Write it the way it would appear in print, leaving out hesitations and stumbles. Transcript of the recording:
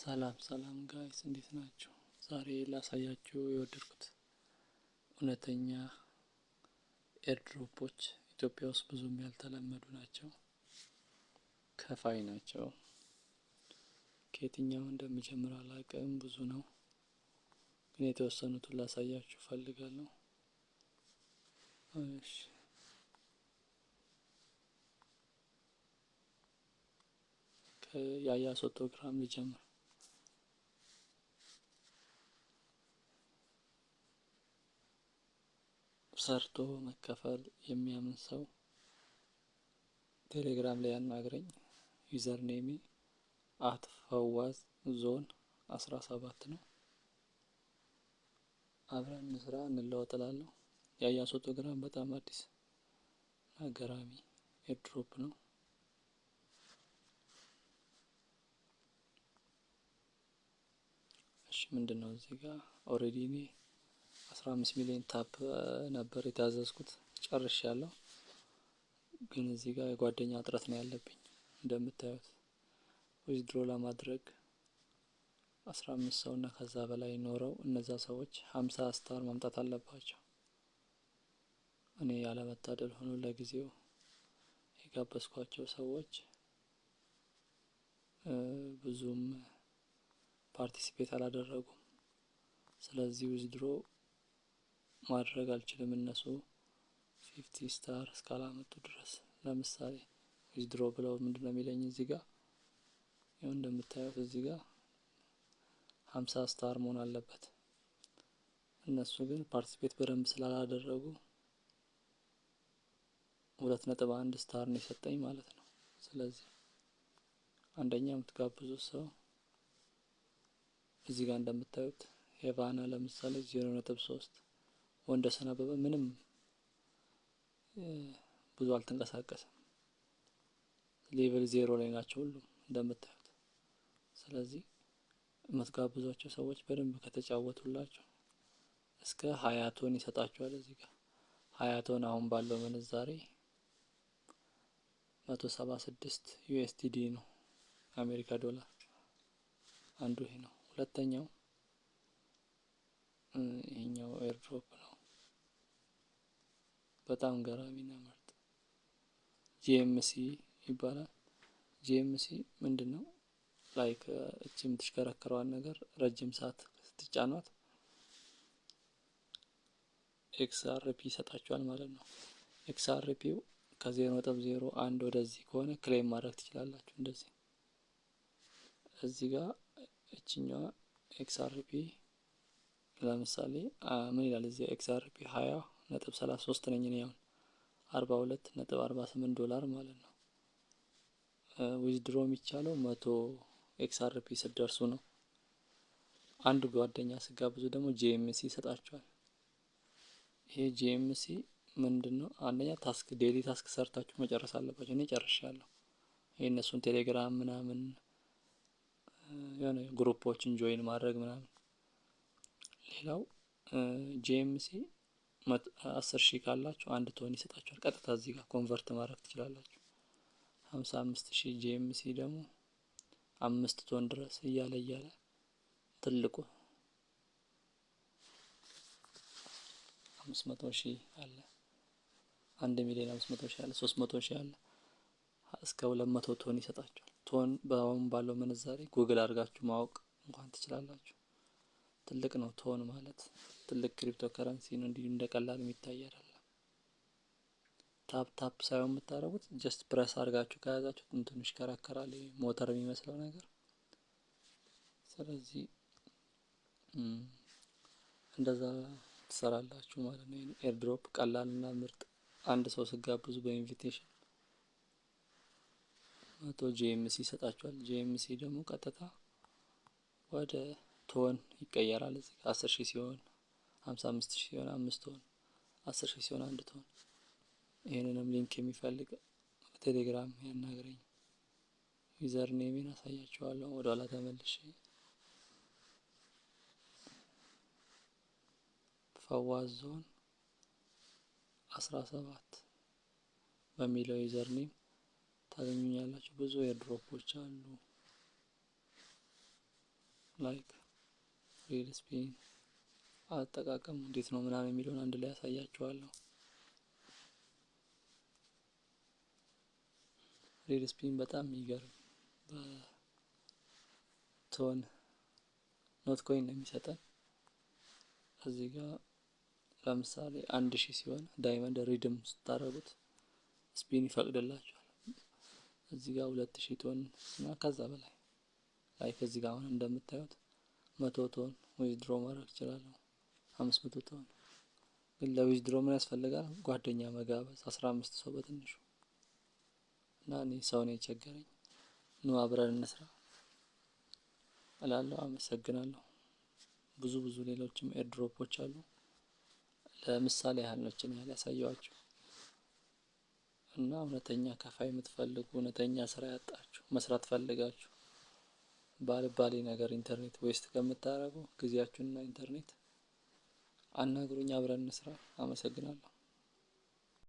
ሰላም ሰላም guys፣ እንዴት ናችሁ? ዛሬ ላሳያችሁ የወደድኩት እውነተኛ airdrop ኦች ኢትዮጵያ ውስጥ ብዙም ያልተለመዱ ናቸው፣ ከፋይ ናቸው። ከየትኛው እንደምጀምር አላቅም፣ ብዙ ነው፣ ግን የተወሰኑትን ላሳያችሁ እፈልጋለሁ። እሺ፣ ከያያ ሶቶግራም ልጀምር። ሰርቶ መከፈል የሚያምን ሰው ቴሌግራም ላይ ያናግረኝ። Username ኤ @ፈዋዝ ዞን 17 ነው። አብረን እንስራ፣ እንለወጥ እላለሁ። ያያ ሶቶግራም በጣም አዲስ እና ገራሚ airdrop ነው። እሺ፣ ምንድነው እዚህ ጋር? Already እኔ 15 ሚሊዮን tap ነበር የታዘዝኩት፣ ጨርሻለሁ። ግን እዚህ ጋር የጓደኛ እጥረት ነው ያለብኝ። እንደምታዩት withdraw ለማድረግ 15 ሰው እና ከዛ በላይ ኖረው እነዛ ሰዎች 50 star ማምጣት አለባቸው። እኔ ያለመታደል ሆኖ ለጊዜው የጋበዝኳቸው ሰዎች ብዙም participate አላደረጉም። ስለዚህ withdraw ማድረግ አልችልም እነሱ 50 star እስካላመጡ ድረስ። ለምሳሌ withdraw ብለው ምንድነው የሚለኝ እዚህ ጋር? ይኸው እንደምታዩት እዚህ ጋር 50 star መሆን አለበት። እነሱ ግን participate በደንብ ስላላደረጉ 2.1 star ነው የሰጠኝ ማለት ነው። ስለዚህ አንደኛ የምትጋብዙት ሰው እዚህ ጋር እንደምታዩት ሄቫና ለምሳሌ 0.3፣ ወንደሰን አበበ ምንም ብዙ አልተንቀሳቀሰም። Level 0 ላይ ናቸው ሁሉም እንደምታዩት። ስለዚህ የምትጋብዟቸው ሰዎች በደንብ ከተጫወቱላችሁ እስከ 20 ቶን ይሰጣችኋል። እዚህ ጋር 20 ቶን አሁን ባለው ምንዛሬ 176 USDT ነው፣ አሜሪካ ዶላር። አንዱ ይሄ ነው። ሁለተኛው ይሄኛው airdrop ነው። በጣም ገራሚና ምርጥ GMC ይባላል። GMC ምንድነው? Like እቺ የምትሽከረከረዋን ነገር ረጅም ሰዓት ስትጫኗት XRP ይሰጣችኋል ማለት ነው። XRP ው ከ0.01 ወደዚህ ከሆነ claim ማድረግ ትችላላችሁ። እንደዚህ እዚህ ጋር እችኛዋ XRP ለምሳሌ ምን ይላል እዚህ? XRP 20.33 ነኝ እኔ አሁን፣ 42.48 ዶላር ማለት ነው። Withdraw የሚቻለው 100 XRP ስትደርሱ ነው። አንድ ጓደኛ ስትጋብዙ ደግሞ GMC ይሰጣችኋል። ይሄ GMC ምንድነው? አንደኛ task፣ daily task ሰርታችሁ መጨረስ አለባችሁ። እኔ ጨርሻለሁ። ይሄ እነሱን ቴሌግራም ምናምን የሆነ group ኦችን join ማድረግ ምናምን። ሌላው GMC 10,000 ካላችሁ አንድ ቶን ይሰጣችኋል። ቀጥታ እዚህ ጋር convert ማድረግ ትችላላችሁ። 55,000 GMC ደግሞ 5 ቶን ድረስ እያለ እያለ ትልቁ 500,000 አለ፣ 1,500,000 አለ፣ 300,000 አለ፣ እስከ 200 ቶን ይሰጣችኋል። ቶን በአሁን ባለው ምንዛሬ ጉግል አድርጋችሁ ማወቅ እንኳን ትችላላችሁ። ትልቅ ነው፣ ቶን ማለት ትልቅ ክሪፕቶ ከረንሲ ነው። እንዲሁ እንደ ቀላል የሚታይ አይደለም። Tap tap ሳይሆን የምታደርጉት just press አድርጋችሁ ከያዛችሁት እንትኑ ይሽከረከራል፣ ሞተር የሚመስለው ነገር። ስለዚህ እንደዛ ትሰራላችሁ ማለት ነው። Airdrop ቀላልና ምርጥ፣ አንድ ሰው ስትጋብዙ በ invitation 100 GMC ይሰጣችኋል። GMC ደግሞ ቀጥታ ወደ ቶን ይቀየራል። እዚህ 10,000 ሲሆን፣ 55,000 ሲሆን 5 ቶን፣ 10,000 ሲሆን 1 ቶን። ይህንንም link የሚፈልግ ቴሌግራም ያናግረኝ። Username ኤን አሳያችኋለሁ። ወደ ኋላ ተመልሼ ፈዋዝ ዞን 17 በሚለው username ታገኙኛላችሁ። ብዙ airdrop ኦች አሉ። Like Real Spin አጠቃቀሙ እንዴት ነው ምናምን የሚለውን አንድ ላይ ያሳያችኋለሁ። Real Spin በጣም የሚገርም በ TON Notcoin ነው የሚሰጠን። እዚህ ጋር ለምሳሌ 1000 ሲሆን diamond redeem ስታደርጉት spin ይፈቅድላችኋል። እዚህ ጋር 2000 TON እና ከዛ በላይ፣ like እዚህ ጋር አሁን እንደምታዩት 100 TON withdraw ማድረግ እችላለሁ። 500 TON። ግን ለ withdraw ምን ያስፈልጋል? ጓደኛ መጋበዝ፣ 15 ሰው በትንሹ። እና እኔ ሰው ነው የቸገረኝ። ኑ አብረን እንስራ እላለሁ። አመሰግናለሁ። ብዙ ብዙ ሌሎችም airdrop ኦች አሉ። ለምሳሌ ያህል ነው ያህል ያሳየኋችሁ። እና እውነተኛ ከፋይ የምትፈልጉ፣ እውነተኛ ስራ ያጣችሁ፣ መስራት ፈልጋችሁ ባልባሌ ነገር ኢንተርኔት waste ከምታደርጉ ጊዜያችሁንና ኢንተርኔት፣ አናግሩኝ፣ አብረን እንስራ። አመሰግናለሁ።